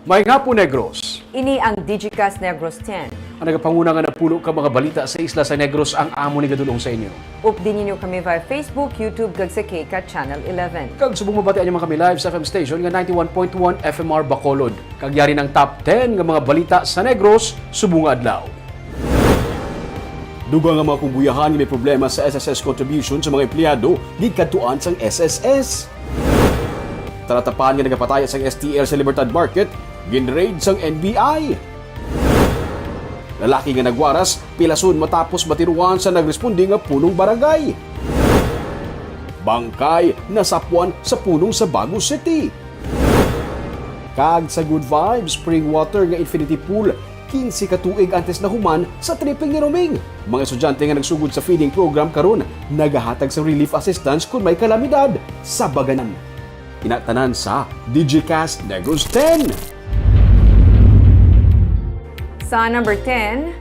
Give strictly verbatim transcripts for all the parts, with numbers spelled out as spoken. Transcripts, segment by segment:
Maayong hapon, Negros. Ini ang Digicast Negros ten. Ang nagapanguna nga napulo ka mga balita sa isla sa Negros ang amo ni gadulong sa inyo. Updi ninyo kami via Facebook, YouTube, kag sa KCAT Channel eleven. Kag subong mabatian niyo man kami live sa F M station nga ninety-one point one F M R Bacolod. Kag yari ang top ten nga mga balita sa Negros subong nga adlaw. Dugang nga mga kumbuyahan nga may problema sa S S S contribution sa mga empleyado gikadtuan sang S S S. Talatapan nga nagapataya sang S T L sa Libertad Market, ginraid sang N B I. Lalaki nga nagwaras, pilason matapos matiruan sa nagresponde nga punong barangay. Bangkay nasapwan sa punong sa Bago City. Kag sa Good Vibes Spring Water nga Infinity Pool, quince ka tuig antes nahuman sa tripping ni Roming. Mga estudyante nga nagsugod sa feeding program karon nagahatag sa relief assistance kon may kalamidad sa Baganan. Ina tanan sa Digicast Negros ten. Sa number ten,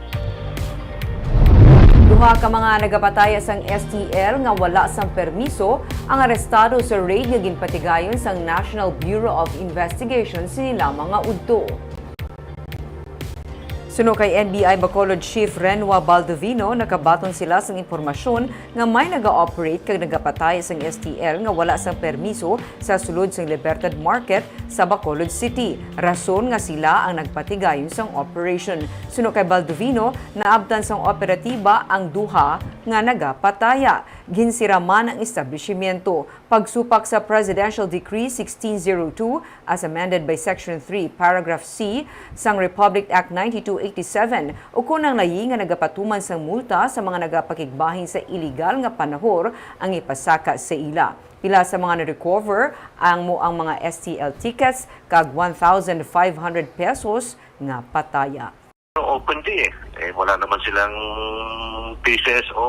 duha ka mga nagapataya sang S T L nga wala sang permiso ang arestado sa raid nga ginpatigayon sang National Bureau of Investigation sini lamang nga udto. Suno kay N B I Bacolod Chief Renwa Baldovino, nakabaton sila sang impormasyon nga may naga-operate kag nagapatay sang S T L nga wala sang permiso sa sulod sang Libertad Market sa Bacolod City, rason nga sila ang nagpatigayon sang operation. Suno kay Baldovino, naabtan sang operatiba ang duha nga nagapataya. Ginsira man ang establishmento. Pagsupak sa Presidential Decree sixteen zero two, as amended by Section three, Paragraph C, sang Republic Act ninety-two eighty-seven, ukon ang layi nga nagapatuman sang multa sa mga nagapakigbahin sa iligal nga panahor ang ipasaka sa ila. Pila sa mga na-recover ang mo ang mga S T L tickets kag one thousand five hundred pesos nga pataya. Open di eh. Eh, wala naman silang P C S O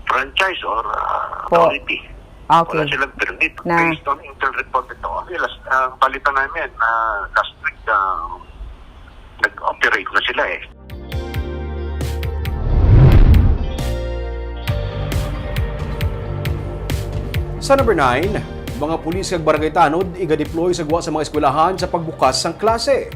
franchise or uh, authority. Okay. Wala silang permit. Na. Based on intel report ito. Okay, last, uh, balita namin na uh, last week uh, nag-operate na sila eh. Sa number nine, mga pulis kag barangay tanod iga-deploy sa gwa sa mga eskwelahan sa pagbukas sang klase.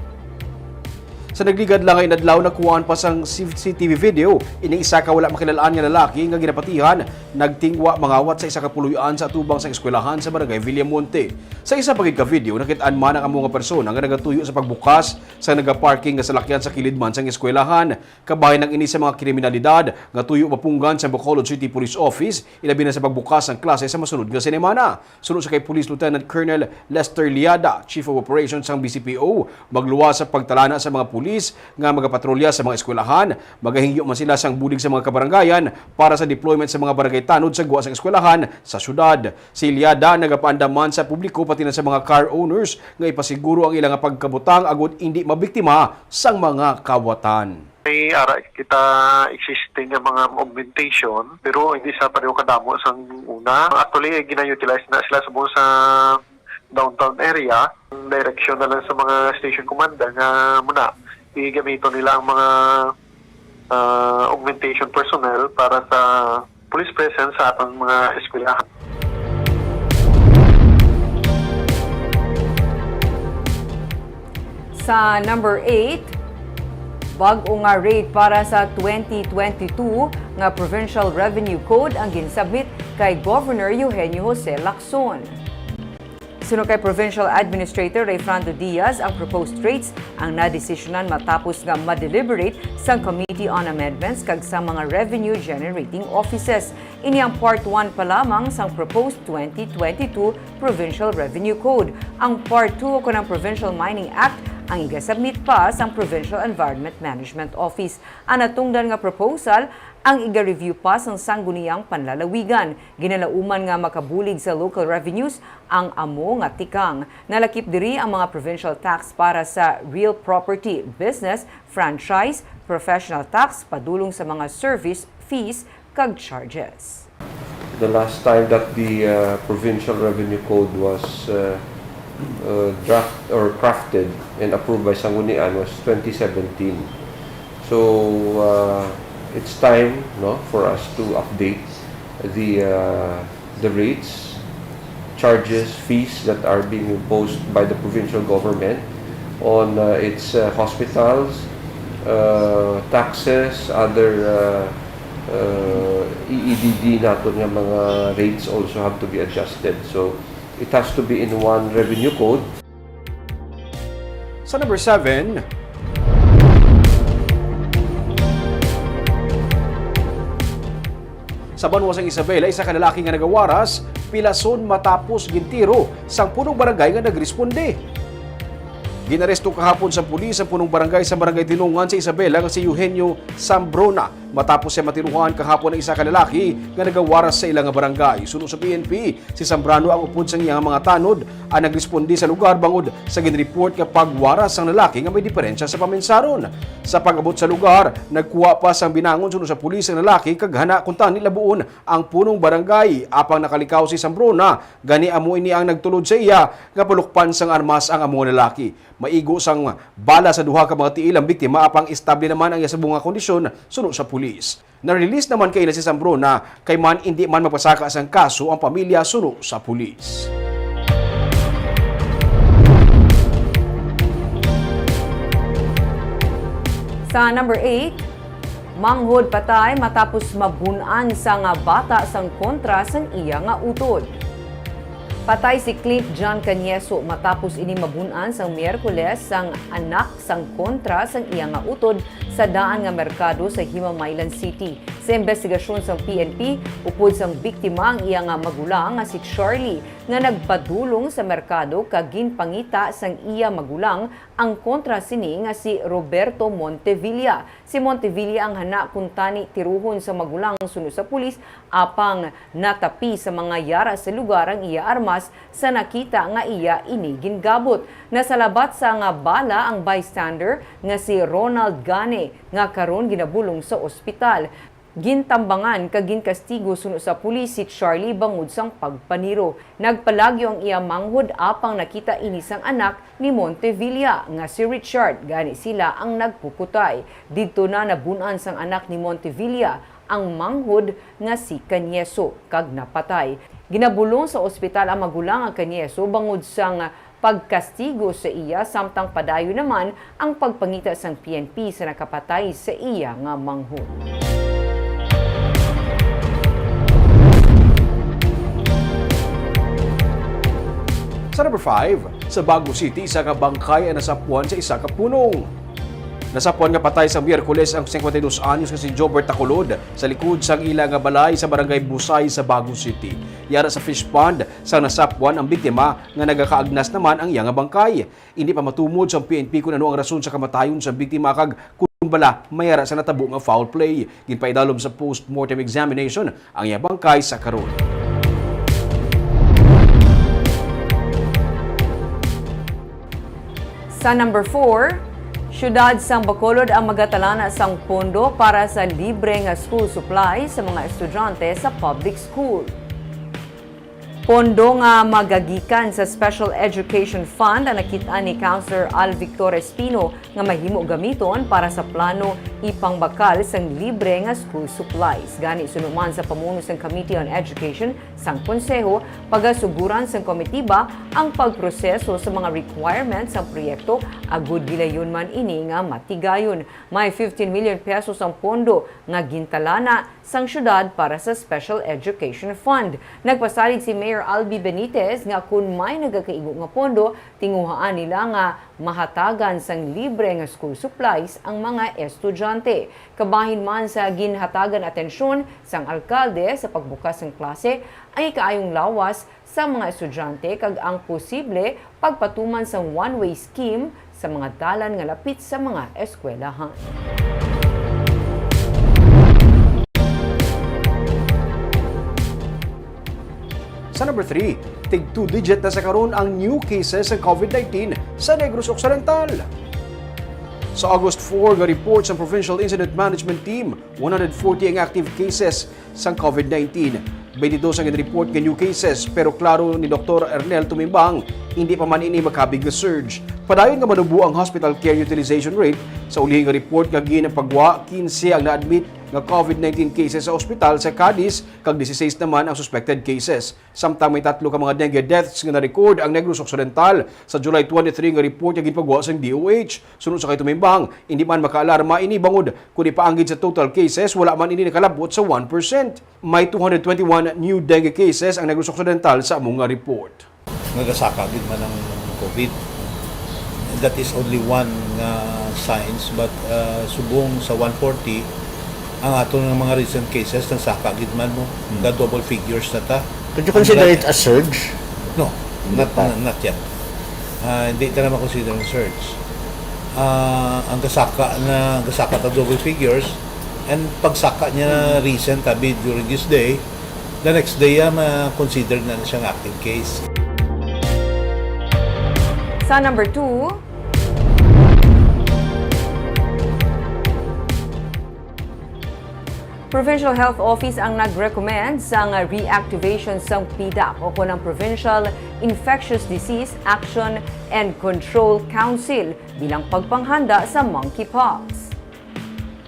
Sa nagligad lang nga inadlaw, nakuhaan pa sang C C T V video ining isa ka wala makilal-an nga lalaki nga ginapatihan nagtingwa mangawat sa isa ka puloy-an sa atubang sang eskwelahan sa Barangay Villamonte. Sa isa pa gid ka video, nakit-an man ang amo nga persona nga nagatuyo sa pagbukas sa nagaparking nga salakyan sa kilid man sang eskwelahan. Kabahin ang ini sa mga kriminalidad nga tuyo mapunggan sa Bacolod City Police Office, ilabi na sa pagbukas sang klase sa masunod nga semana. Suno sa kay Police Lieutenant Colonel Lester Liada, Chief of Operations sang B C P O, magluwas sa pagtalana sa mga pulis nga magapatrolya sa mga eskwelahan. Magahingyo man sila sang bulig sa mga kabarangayan para sa deployment sa mga barangay tanod sa gwa sang eskwelahan sa syudad. Si Liada nagapaandam man sa publiko pati na sa mga car owners nga ipasiguro ang ila nga pagkabutang agud indi mabiktima sang mga kawatan. May ara kita existing nga mga augmentation, pero hindi sa pareho kadamo sang una. Actually, gina-utilize na sila subong sa downtown area. Ang direction na lang sa mga station commander nga muna, igamiton nila ang mga ah, augmentation personnel para sa police presence sa atong mga eskwelahan. Sa number eight, bag-o nga rate para sa twenty twenty-two nga Provincial Revenue Code ang ginsubmit kay Governor Eugenio Jose Lacson. Suno kay Provincial Administrator Rayfrando Diaz, ang proposed rates ang nadesisyonan matapos nga ma-deliberate sang Committee on Amendments kag sa mga revenue-generating offices. Ini ang Part one pa lamang sang proposed twenty twenty-two Provincial Revenue Code. Ang Part two, ukon ang Provincial Mining Act, ang igasubmit pa sang Provincial Environment Management Office. Ang natungdan nga proposal ang iga-review pa sang Sangguniang Panlalawigan. Ginalauman nga makabulig sa local revenues ang amo nga tikang. Nalakip diri ang mga provincial tax para sa real property, business, franchise, professional tax, padulong sa mga service fees, kag charges. The last time that the uh, Provincial Revenue Code was uh, uh, draft or crafted and approved by Sanggunian was twenty seventeen. So uh, it's time, no, for us to update the uh, the rates, charges, fees that are being imposed by the provincial government on uh, its uh, hospitals, uh, taxes, other uh, uh, E E D D naton nga mga rates also have to be adjusted. So it has to be in one revenue code. Sa number seven, sa banwa sang Isabela, isa ka lalaki nga nagawaras, pilason matapos gintiro sang punong barangay nga nagresponde. Ginaresto kahapon sa pulis ang punong barangay sa Barangay Tinungan sa Isabela nga si Eugenio Sambrona matapos siya matiruhan kahapon ang isa ka lalaki nga nagawaras sa ila nga barangay. Suno sa P N P, si Sambrano ang upod sang iyang mga tanod ang nagresponde sa lugar bangod sa ginreport nga pagwaras sang lalaki nga may diferensya sa paminsaron. Sa pag-abot sa lugar, nagkuha pa sang binangon suno sa pulis ang lalaki kag hana kuntani labuon ang punong barangay. Apang nakalikaw si Sambrona, gani amo ini ang nagtulod sa iya nga palukpan sang armas ang amo nga lalaki. Maigo sang bala sa duha ka mga tiil ang biktima, apang estable naman ang iya sa bunga kondisyon suno sa pulis. Na-release naman kaina si Sambrona kay man indi man magpasaka sang kaso ang pamilya suno sa pulis. Sa number eight, manghod patay matapos mabun-an sang bata sang kontra sang iya nga utod. Patay si Clint John Canieso matapos ini mabun-an sang Miyerkules sang anak sang kontra sang iya nga utod sa daan nga merkado sa Himamaylan City. Sa imbestigasyon sang P N P, upod sang biktima ang iya nga magulang nga si Charlie nga nagpadulong sa merkado kag ginpangita sang iya magulang ang kontra sini nga si Roberto Montevilla. Si Montevilla ang hana kuntani tiruhon sa magulang suno sa pulis, apang natapi sa mga yara sa lugar ang iya armas sa nakita nga iya ini gingabot. Nasalabat sa nga bala ang bystander nga si Ronald Gane nga karon ginabulong sa ospital. Gintambangan kag ginkastigo suno sa pulis si Charlie bangod sang pagpaniro. Nagpalagyo ang iya manghod apang nakita ini sang anak ni Montevilla nga si Richard, gani sila ang nagpuputay. Didto na nabun-an sang anak ni Montevilla ang manghod nga si Canieso kag napatay. Ginabulong sa ospital ang magulang nga Canieso bangod sang pagkastigo sa iya samtang padayon naman ang pagpangita sang P N P sa nakapatay sa iya nga manghod. Sa number five, sa Bago City, isa ka bangkay ang nasapwan sa isa ka punong. Nasapwan nga patay sa Miyerkules ang singkwenta y dos anyos nga si Jobert Tacolod sa likod sang ila nga balay sa Barangay Busay sa Bago City. Yara sa fish pond sang nasapwan ang biktima nga nagakaagnas naman ang iya nga bangkay. Indi pa matumod sa P N P kon ano ang rason sa kamatayon sa biktima kag kon bala may ara sa natabo nga foul play. Ginpaidalom sa postmortem examination ang iya bangkay sa karon. Sa number four, siyudad sang Bacolod ang magatalana sang pondo para sa libre nga school supplies sa mga estudyante sa public school. Pondo nga magagikan sa Special Education Fund ang nakit-an ni Councilor Al Victor Espino nga mahimo gamiton para sa plano ipangbakal sang libre nga school supplies. Gani, suno man sa pamuno sang Committee on Education sang Konseho, pagasuguran sang komitiba ang pagproseso sa mga requirements sang proyekto agud gilayon man ini nga matigayon. May fifteen million pesos ang pondo nga gintalana sang siyudad para sa Special Education Fund. Nagpasalig si Mayor Albi Benitez nga kon may nagakaigo nga pondo, tinguhaan nila nga mahatagan sang libre nga school supplies ang mga estudyante. Kabahin man sa ginhatagan atensyon sang alkalde sa pagbukas sang klase, ang ikaayong lawas sa mga estudyante kag ang posible pagpatuman sang one-way scheme sa mga dalan nga lapit sa mga eskwelahan. Sa number three, tig two-digit na sa karon ang new cases sa COVID nineteen sa Negros Occidental. Sa August four nga report sa Provincial Incident Management Team, one hundred forty ang active cases sang COVID nineteen. Twenty-two ang report nga new cases, pero klaro ni Doktor Ernel Tumimbang, hindi pa man ini makabig nga surge. Padayon nga manubo ang hospital care utilization rate. Sa ulihi nga report nga ginpagwa, quince ang na-admit nga COVID nineteen cases sa ospital sa Cadiz, kag dieciséis naman ang suspected cases. Samtang may tatlo ka mga dengue deaths nga na-record ang Negros Occidental sa July twenty-three nga report nga ginpagwa sang D O H. Suno sa kay Tumimbang, hindi man makaalarma ini bangod kundi paanggid sa total cases, wala man ini nakalabot sa one percent. May two hundred twenty-one new dengue cases ang Negros Occidental sa amo nga report. Nagasaka gid man ang COVID. That is only one nga signs, but, uh, subong sa one forty, ang aton nga mga recent cases nagsaka gid man mo. Hmm. Ga double figures na ta. Could you consider it a surge? No, not, not yet. Ah, hindi ta na makonsider ang surge. Ah, ang gasaka na, gasaka ta double figures, and pagsaka niya recent, abi, during this day, the next day, ah, ma-consider na, na siyang active case. Sa number two, Provincial Health Office ang nag-recommend sang reactivation sang PDAC o kon ang Provincial Infectious Disease Action and Control Council bilang pagpanghanda sa monkeypox.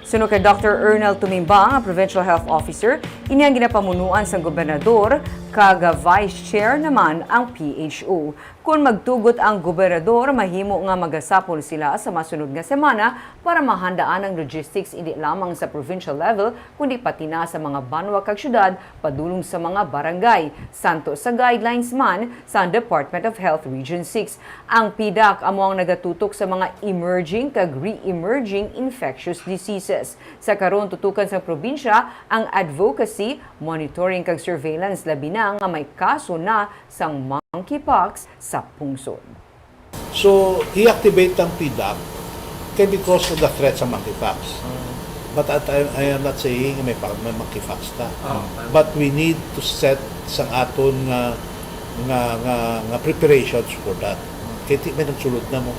Suno kay Doctor Ernel Tumimbang, ang Provincial Health Officer, ini ang ginapamunuan sang gobernador kag vice chair naman ang P H O. Kon magtugot ang gobernador, mahimo nga magasapol sila sa masunod nga semana para mahandaan ang logistics indi lamang sa provincial level kundi pati na sa mga banwa kag syudad padulong sa mga barangay, santo sa guidelines man sa Department of Health Region six. Ang PDAC amo ang nagatutok sa mga emerging kag re-emerging infectious diseases. Sa karon, tutukan sang probinsya ang advocacy, monitoring kag surveillance, labi na nga may kaso na sang monkeypox sa pungsod. So, i-activate ang PDAC kay because of the threat sa monkeypox. But at, I, I am not saying may, pa- may monkeypox ta. But we need to set sang aton nga nga nga, nga preparations for that. Kay ti may nagsulod na mo.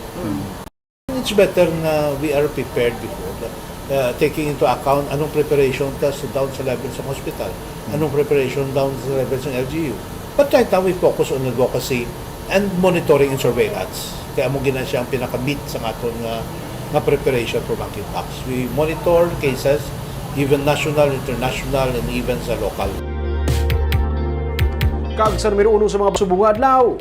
It's better nga we are prepared before that, uh, taking into account anong preparation ta sa down sa level sa hospital, anong preparation down sa level sa L G U. But right now, we focus on advocacy and monitoring and surveillance. Kaya amo gina siya ang pinaka-meat sa aton nga, nga preparation for monkeypox. We monitor cases, even national, international, and even sa local. Kag sa numero uno sa mga subong nga adlaw.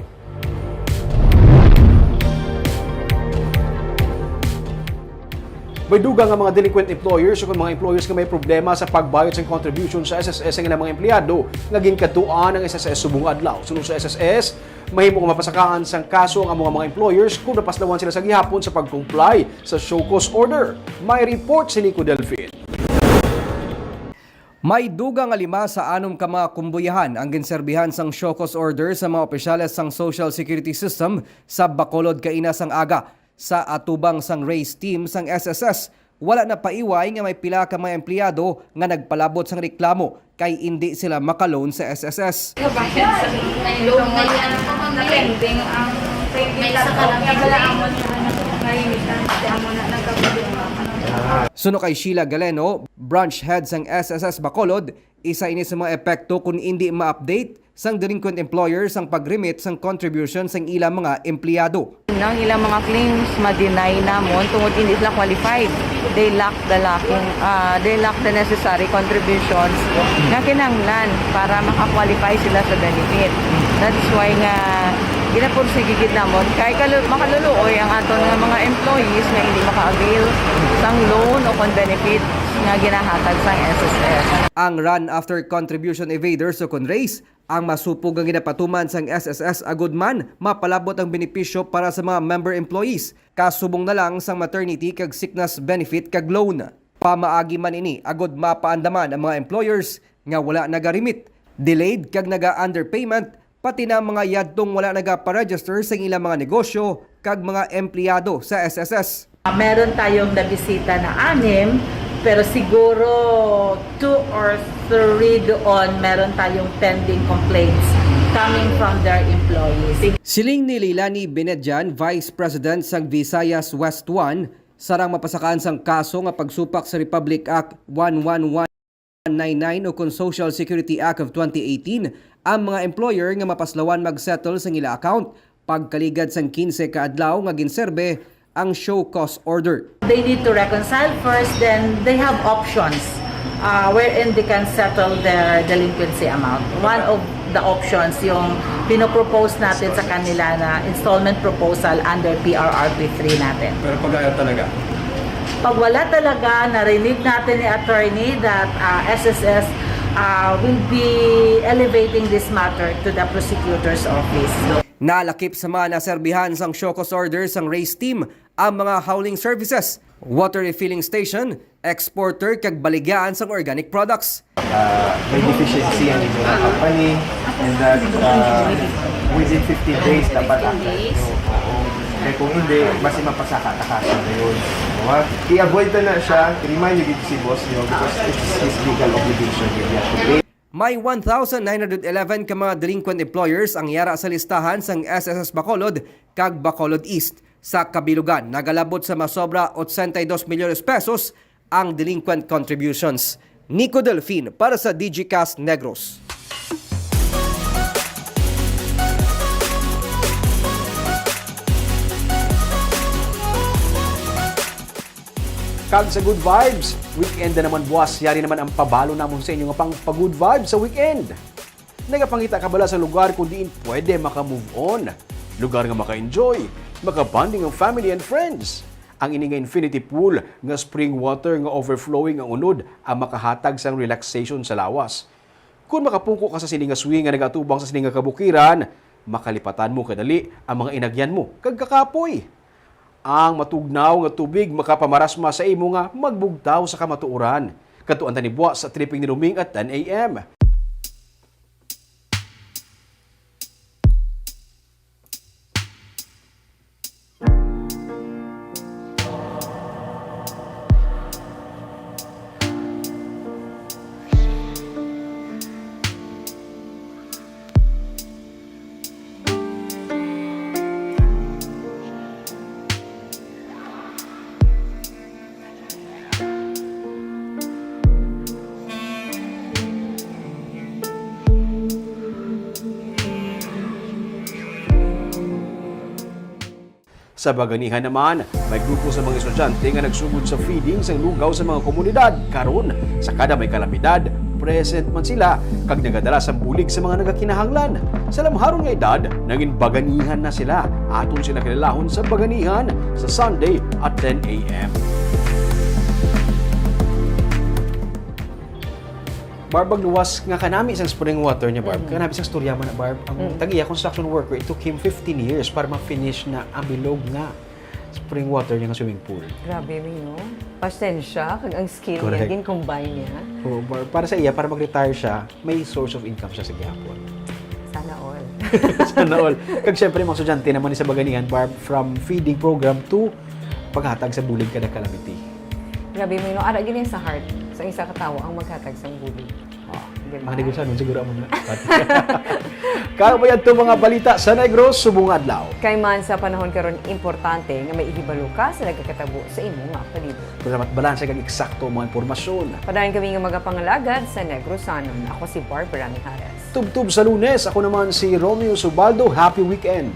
May dugang nga mga delinquent employers o mga employers nga may problema sa pagbayad sang contribution sa S S S ang ilang mga empleyado nga ginkadtuan ang S S S subong nga adlaw. Suno sa S S S, mahimo nga mapasakaan sang kaso ang amo nga mga employers kung napaslawan sila sa gihapon sa pag-comply sa show cause order. May report si Nico Delfin. May dugang nga lima sa anom ka mga kumbuyahan ang ginserbihan sang show cause order sa mga opisyales sang Social Security System sa Bacolod kaina sang aga. Sa atubang sang race team sang S S S, wala na paiway nga may pila ka mga empleyado nga nagpalabot sang reklamo kay indi sila maka-loan sa S S S. Suno kay Sheila Galeno, branch head sang S S S Bacolod, isa ini sa mga epekto kon indi ma-update sang delinquent employer sang pag-remit sang contribution sang ila mga empleyado. Ang ila mga claims ma-deny namon tungod indi sila qualified. They lack the lacking, ah, they lack the necessary contributions nga kinahanglan para maka-qualify sila sa benefit. That's why nga ginapursige gid namon kay kalu- makaluluoy ang aton nga mga employees nga hindi maka-avail sang loan o kon benefits nga ginahatag sang S S S. Ang run after contribution evaders o kon race ang masupog nga ginapatuman sang S S S agud man mapalabot ang benepisyo para sa mga member employees, kasubong na lang sang maternity kag sickness benefit kag loan. Pamaagi man ini agud mapaandaman ang mga employers nga wala naga-remit, delayed kag naga-underpayment, pati na ang mga yadtong wala nagaparegister sang ilang mga negosyo kag mga empleyado sa S S S. Meron tayong nabisita na anim, pero siguro two or three doon meron tayong pending complaints coming from their employees. Siling ni Leilani Benedian, Vice President sang Visayas West One, sarang mapasakaan sang kaso nga pagsupak sa Republic Act one one one nine nine o kon Social Security Act of twenty eighteen ang mga employer nga mapaslawan mag-settle sang ila account pagkaligad sang quince ka adlaw nga ginserbe ang show cause order. They need to reconcile first, then they have options uh, wherein they can settle their delinquency amount. One of the options, yung pinopropose natin sa kanila na installment proposal under P R R P three natin. Pero pag ayaw talaga. Pag wala talaga, narinig natin ni attorney that uh, S S S uh, will be elevating this matter to the prosecutor's office. Nalakip sa mga naserbihan sang show cause order sang race team ang mga hauling services, water refilling station, exporter kag baligyaan sang organic products. Ah, may deficiency ang inyong company and that ah, within fifteen days dapat active nyo. Oo. Kaya kung hindi, basi mapasaka ta kaso na yun. Diba? I-avoid na na siya, remind nyo gid si boss nyo because it's his legal obligation gid yan to pay. May one thousand nine hundred eleven ka mga delinquent employers ang yara sa listahan sang S S S Bacolod kag Bacolod East. Sa kabilugan, nagalabot sa masobra ochenta y dos milyones pesos ang delinquent contributions. Nico Delfin para sa Digicast Negros. Kag sa good vibes, weekend na naman buwas, yari naman ang pabalo namon sa inyo nga pang pa-good vibes sa weekend. Nagapangita ka bala sa lugar kung diin pwede maka-move on? Lugar nga maka-enjoy, maka-bonding ang family and friends. Ang ini nga infinity pool nga spring water nga overflowing ang unod ang makahatag sang relaxation sa lawas. Kung makapungko ka sa sini nga swing nga nagaatubang sa sini nga kabukiran, makalipatan mo kadali ang mga inagyan mo kag kakapoy. Ang matugnaw nga tubig makapamarasma sa imo nga magbugtaw sa kamatuoran. Kadtuan ta ni buwas sa tripping ni Roming at ten A M. Sa Baganihan naman, may grupo sa mga estudyante nga nagsugod sa feeding sang lugaw sa mga komunidad. Karon, sa kada may kalamidad, present man sila kag nagadala sang bulig sa mga nagakinahanglan. Sa lamharon nga edad, nangin baganihan na sila. Aton sila kilalaon sa Baganihan sa Sunday at ten A M. Barb, ang luwas nga kanami sang spring water niya, Barb. Mm-hmm. Kanami sang storya man na, Barb. Ang mm. Tag-iya construction worker, it took him fifteen years para ma-finish na ang bilog nga spring water niya nga swimming pool. Grabe, mi, no? Pasensya, kag ang skill niya, gin-combine niya. Oo, Barb. Para sa iya, para mag-retire siya, may source of income siya sa gihapon. Sana all. Sana all. Kag syempre, mga estudyante naman ni sa Baganihan, Barb, from feeding program to paghatag sa bulig kada calamity. Grabe, mi, no? Ara gini sa heart sa isa ka tawo ang maghatag sang bulig. Diba? Mga negosyo nun, siguro mo na. Kaya po yan itong mga balita sa Negros, subong adlaw. Kay man sa panahon karon, importante nga may ihibalo ka sa nagakatabo sa imo nga palibot. Dapat balanse kag eksakto ang mga impormasyon. Padayon kami nga magapangalagad sa Negrosanon. Ako si Barbara Mijares. Tubtob sa Lunes, ako naman si Romeo Subaldo. Happy weekend!